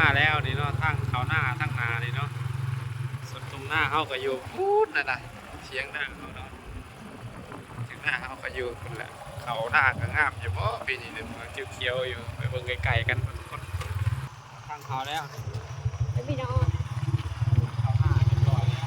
າແລ້ວນີ້ເນາະ ທາງເຂົ້ານາທາງໜ້ານີ້ເນາະ ສ່ວນທົ່ງນາເຮົາກໍຢູ່ພຸ້ນນະ ຖຽງນາເຮົາເນາະ ຖຽງນາເຮົາກໍຢູ່ພຸ້ນແຫຼະ. ເຂົ້ານາກໍງາມຢູ່ບໍປີນີ້ ຂຽວໆຢູ່ ໄປເບິ່ງໃກ້ໆກັນທຸກຄົນ. ທາງເຂົ້າແລ້ວ ເດີພີ່ນ້ອງ ເຂົ້ານາຮຽບຮ້ອຍແລ້ວ.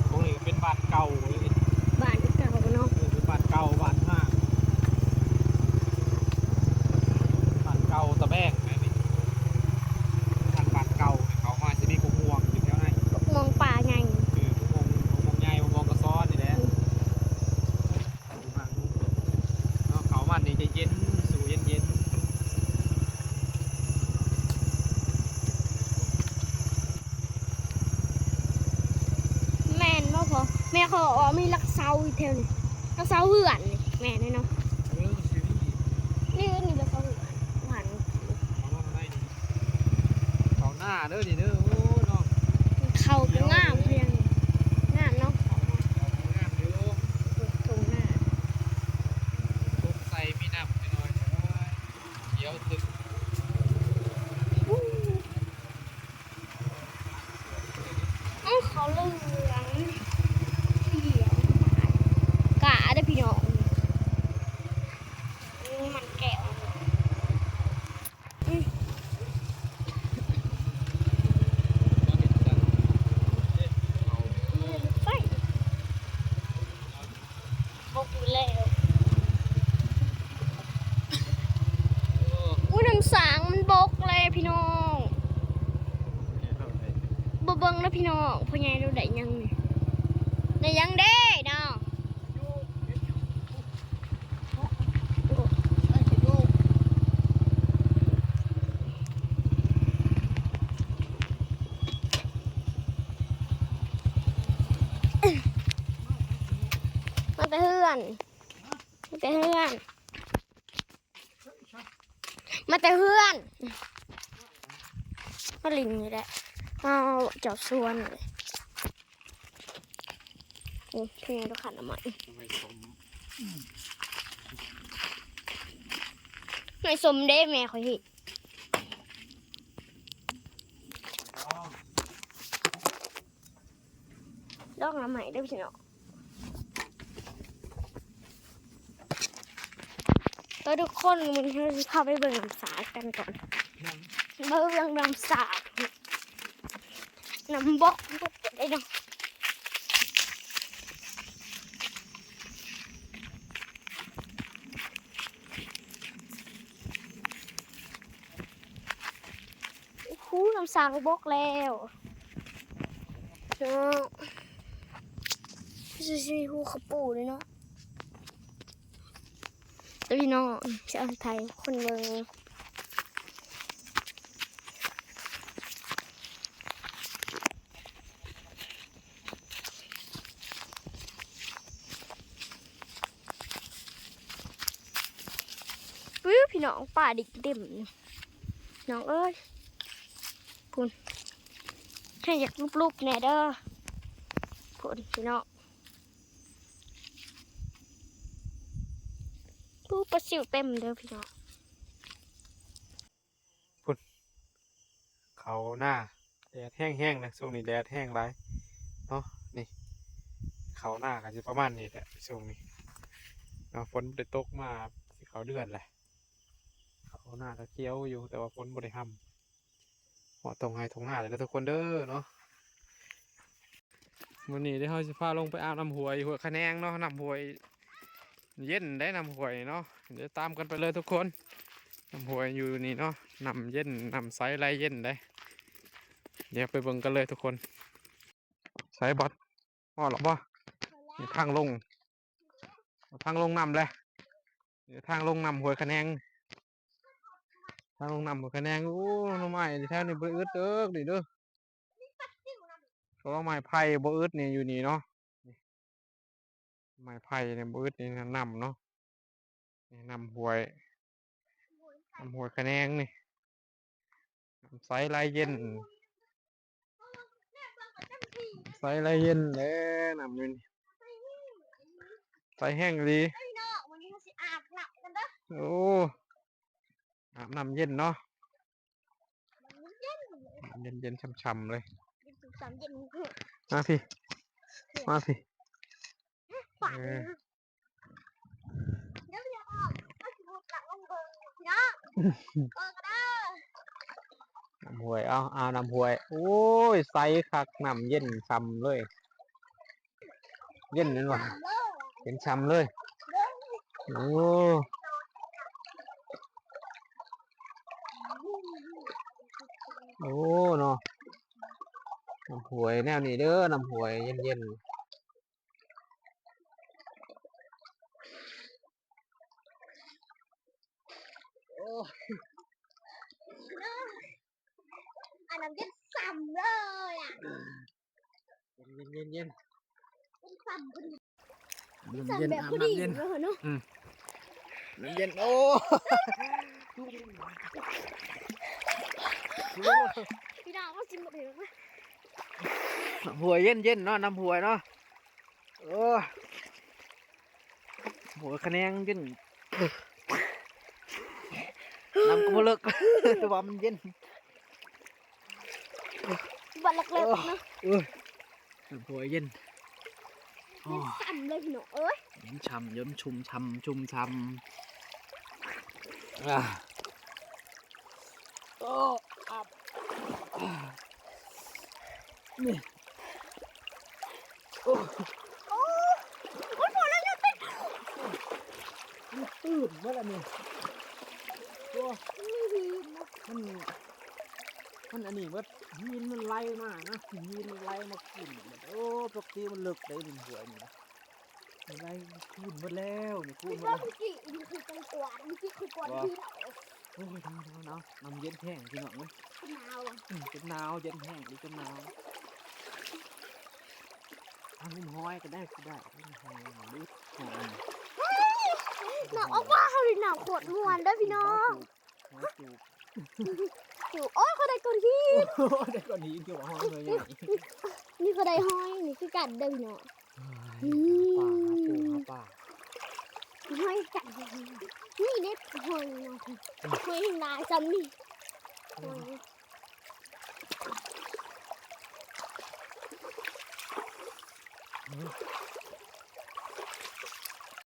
ພວກນີ້ກໍເປັນບ້ານເກົ່າເລີຍ ບ້ານເກົ່າເນາະ ເອີ ເປັນບ້ານເກົ່າ ບ້ານຮ້າງ ບ້ານເກົ່າຕະແບງແບບນີ້. ທາງບ້ານເກົ່າເຂົ້າມາຊິມີກົກມ່ວງຢູ່ແຖວໃນ ກົກມ່ວງປ່າໃຫຍ່ ເອີ ກົກມ່ວງ ກົກມ່ວງໃຫຍ່ ກົກມ່ວງກະຊອນນີ້ແຫຼະ. ອືມ ເນາະ ເຂົ້າມານີ້ຈະເຢັນ ສູ້ເຢັນໆ. ແມ່ນບໍ່ພໍ່? ແມ່ເຂົາວ່າມີຫຼັກເສົາຢູ່ແຖວນີ້ ຫຼັກເສົາເຮືອນນີ້ ແມ່ນເນາະ? ເອີ ຊິມີ ນີ້ ນີ້ຫຼັກເສົາເຮືອນ ເຂົ້ານາເດີນີ້ເດີ. ໂອ້ ເຂົ້າກໍງາມຄືຫຍັງ ງາມເນາະ ງາມຢູ່ ທົ່ງນາ ສົງໄສມີນ້ຳໜ້ອຍໆ ຂຽວຕຶກ. ໂອ້ ເຂົ້າເຫຼືອງ ຂຽວ ກະເດີພີ່ນ້ອງ ມັນແກ້ວ. ອືມ ໄປ ບົກຢູ່ແລ້ວ. ໂອ້ ອຸ້ຍ ນ້ຳສາງມັນບົກເລີຍພີ່ນ້ອງ ບໍ່ເບິ່ງເດີພີ່ນ້ອງ. ພໍ່ໃຫຍ່ລາວໄດ້ຫຍັງນີ້ ໄດ້ຫຍັງເດ້ເນາະ? ມາແຕ່ເຮືອນ ມາແຕ່ເຮືອນ ມາແຕ່ເຮືອນ ມາຫຼິ້ນນີ້ແຫຼະ ມາເຈົ້າສວນນີ້. ໂອ້ ເພິ່ນຍັງຕ້ອງຂັດໜໍ່ໄມ້ ໜໍ່ໄມ້ສົ້ມເດ້ ແມ່ຂ້ອຍເຮັດ ດອກໜໍ່ໄມ້ເດີພີ່ນ້ອງ. ເອີ ທຸກຄົນ ມື້ນີ້ເຮົາຊິພາໄປເບິ່ງນ້ຳສາດກັນກ່ອນ ເບິ່ງນ້ຳສາດ ນ້ຳບົກ ບົກໄດ້ເນາະ. ໂອ້ໂຫ ນ້ຳສາກໍບົກແລ້ວເນາະ ຄືຊິມີພູເຂົາປູເລີຍເນາະ. ແລ້ວພີ່ນ້ອງ ຊິເອົາໃຫ້ຄົນເບິ່ງ. ອື້ ພີ່ນ້ອງ ປາດິກເຕັມ ນ້ອງເອີຍ ພຸ້ນ ໃຫ້ຢາກລຸບໆແດ່ເດີ ພຸ້ນ ພີ່ນ້ອງ ປູ ປາຊິວເຕັມເດີພີ່ນ້ອງ. ພຸ້ນ ເຂົ້ານາ ແດດແຮງໆນະ ຊ່ວງນີ້ແດດແຮງຫຼາຍເນາະ. ນີ້ ເຂົ້ານາກໍຊິປະມານນີ້ແຫຼະຊ່ວງນີ້ເນາະ ຝົນບໍ່ໄດ້ຕົກມາ ຊິເຂົ້າເດືອນແຫຼະ. ເຂົ້ານາກໍຂຽວຢູ່ ແຕ່ວ່າຝົນບໍ່ໄດ້ຮຳ ຮອດທົ່ງໄຮ່ທົ່ງນາແລ້ວເດີທຸກຄົນເດີເນາະ. ມື້ນີ້ເດ ເຮົາຊິພາລົງໄປອາບນ້ຳຫ້ວຍ ຫ້ວຍຂະແໜງເນາະ ນ້ຳຫ້ວຍເຢັນເດ້ ນ້ຳຫ້ວຍເນາະ. ດຽວຕາມກັນໄປເລີຍທຸກຄົນ ນ້ຳຫ້ວຍຢູ່ນີ້ເນາະ ນ້ຳເຢັນ ນ້ຳໃສໄຫຼເຢັນເດ້. ດຽວໄປເບິ່ງກັນເລີຍທຸກຄົນ. ໃສບອດ ຮອດແລ້ວບໍ່? ນີ້ທາງລົງ ທາງລົງນ້ຳແຫຼະ ນີ້ທາງລົງນ້ຳຫ້ວຍຂະແໜງ ທາງລົງນ້ຳຫ້ວຍຂະແໜງ. ໂອ້ ໜໍ່ໄມ້ແຖວນີ້ບໍ່ໄດ້ອຶດເດີ ນີ້ເດີ ສະເພາະໄມ້ໄຜ່ບໍ່ອຶດນີ້ ຢູ່ນີ້ເນາະ ໄມ້ໄຜ່ນີ້ບໍ່ອຶດນີ້ ນ້ຳເນາະ ນີ້ນ້ຳຫ້ວຍ ນ້ຳຫ້ວຍຂະແໜງນີ້ ນ້ຳໃສໄຫຼເຢັນ ໃສໄຫຼເຢັນແຫຼະ ນ້ຳນີ້ ໃສແຮງອີ່ຫຼີ. ໂອ້ ອາບນ້ຳເຢັນເນາະ ເຢັນໆ ຊ່ຳໆ ເລີຍ. ມາພີ້ ມາພີ້ ເອີ. ນ້ຳຫ້ວຍ ເອົາ ອາບນ້ຳຫ້ວຍ ໂອ້ຍ ໃສຄັກ ນ້ຳເຢັນຊ່ຳເລີຍ ເຢັນແມ່ນບໍ່ ເຢັນຊ່ຳເລີຍ. ໂອ້ ໂອ້ເນາະ ນ້ຳຫ້ວຍແນວນີ້ເດີ ນ້ຳຫ້ວຍເຢັນໆ. ໂອ້ຍ ອາບນ້ຳເຢັນຊ່ຳເລີຍອະ ເຢັນໆໆໆ ເຢັນຊ່ຳ ນ້ຳເຢັນ ແບບ ອາບ ພໍດີ ນ້ຳເຢັນ ເນາະ ອືມ ນ້ຳເຢັນ ໂອ້ ພີ່ນ້ອງ ເຮົາຊິໝົດເລີຍ ຫ້ວຍເຢັນໆ ເນາະ ນ້ຳຫ້ວຍເນາະ. ໂອ້ ໂຫ ຂະແໜງເຢັນ ນ້ຳກໍບໍ່ເລິກ ແຕ່ວ່າມັນເຢັນ ບັດເລິກໆ ເນາະ ເອີ ນ້ຳຫ້ວຍເຢັນ ໂອ້ ເຢັນຊ່ຳເລີຍພີ່ນ້ອງເອີຍ ເຢັນຊ່ຳ ເຢັນຊຸ່ມຊ່ຳ ຊຸ່ມຊ່ຳ ອາ. ໂອ້ ອັບ ນີ້ ໂອ້ ໂອ້ ໂອ້ຍ ພໍແລ້ວ ມັນຕື່ນເບິດລະນີ້ ໂອ້ ມັນ ມັນອັນນີ້ເບິດ ຫີນມັນໄຫຼມານະ ຫີນມັນໄຫຼມາກິນເບິດ ໂອ້ ປົກກະຕິມັນເລິກໄດ໋ ດິນຫ້ວຍນີ້ນະ. ໄດ້ ນີ້ ຄູນໝົດແລ້ວ ນີ້ ຄູນໝົດແລ້ວ ເມື່ອກີ້ ນີ້ຄືຈັງກວາດ ເມື່ອກີ້ຄືກວາດ ບໍ່ ທີ່ເນາະ ໂອ້ຍ ໜາວໆ ໜາວ ນ້ຳເຢັນແຮງພີ່ນ້ອງເອີຍ ໜາວ ອືມ ຈົນໜາວ ເຢັນແຮງອີກ ຈົນໜາວ ທາງລຸ່ມຫ້ອຍກໍໄດ້ ກໍໄດ້ ລຸ່ມຫ້ອຍ ເບິ່ງ ນ້ຳອອກມາ ເຮົາໄດ້ນ້ຳໂຄດມ່ວນເດີພີ່ນ້ອງ ຫອຍຈູບ ຫອຍຈູບ ໂອ້ຍ ຂ້ອຍໄດ້ກ້ອນຫີນ ໂອ້ຍ ໄດ້ກ້ອນຫີນ ຄືວ່າຫອຍໜ່ວຍໃຫຍ່ ນີ້ຂ້ອຍໄດ້ຫອຍ ນີ້ຄືກັນເດີພີ່ນ້ອງ. ເຮີ້ຍ ຫາປາ ຫາປູ ຫາປາ ຫອຍກັນ ນີ້ເດ້ຫອຍເນາະ ຫອຍຫຼາຍຊ່ຳນີ້ ຫອຍ ເອີ